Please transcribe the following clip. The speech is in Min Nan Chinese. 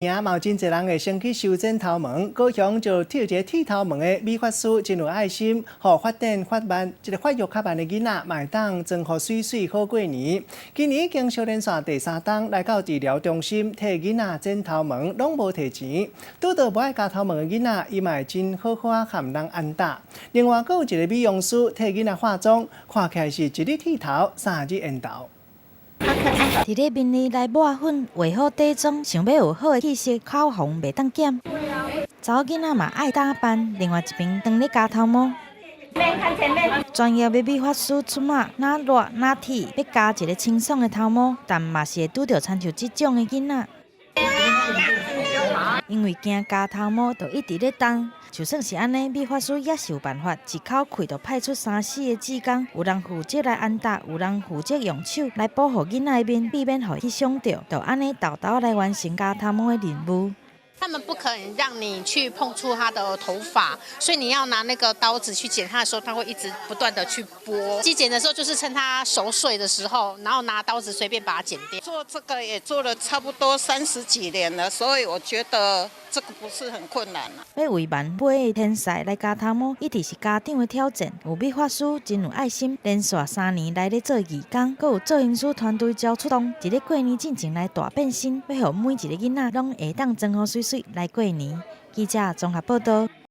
嘛有真濟人會先去修剪頭毛，高雄就有一个剃頭毛的美髮師真有愛心，予發展發慢，這个發育較慢的囡仔，嘛會當妝予媠媠好過年。今年已經相連紲第三冬來到治療中心替囡仔剪頭毛，攏無提錢。拄著無愛鉸頭毛的囡仔，伊嘛會真好好仔含人按搭。另外，閣有一个美容師替囡仔化妝，看起來是一日剃頭，三日緣投。佇咧面裡來抹粉，畫好底妝，想欲有好的氣色，口紅袂當減。查某囡仔嘛愛打扮，另外一邊當咧鉸頭毛。專業的美髮師出馬，若熱若剃，欲鉸一个清爽的頭毛，但嘛是會拄著親像這種的囡仔。因為驚鉸頭毛，就一直咧動。就算是按呢，美髮師也是有辦法，一口氣就派出三四个志工，有人負責來按搭，有人負責用手來保護囡仔的面，避免予去傷著，就按呢沓沓來完成鉸頭毛的任務。他們不肯讓你去碰觸他的頭髮，所以你要拿那個刀子去剪他的時候，他會一直不斷的去撥。去剪的時候，就是趁他熟睡的時候，然後拿刀子隨便把它剪掉。做這個也做了差不多三十幾年了，所以我覺得這個不是很困難。欲為慢尾的天使來鉸頭毛，一直是家長的挑戰。有美髮師真有愛心，連續3年來咧做義工，閣有造型師團隊招出動，一个過年進前來大變身，欲予每一个囡仔攏會當妝予媠媠來過年。記者綜合報道。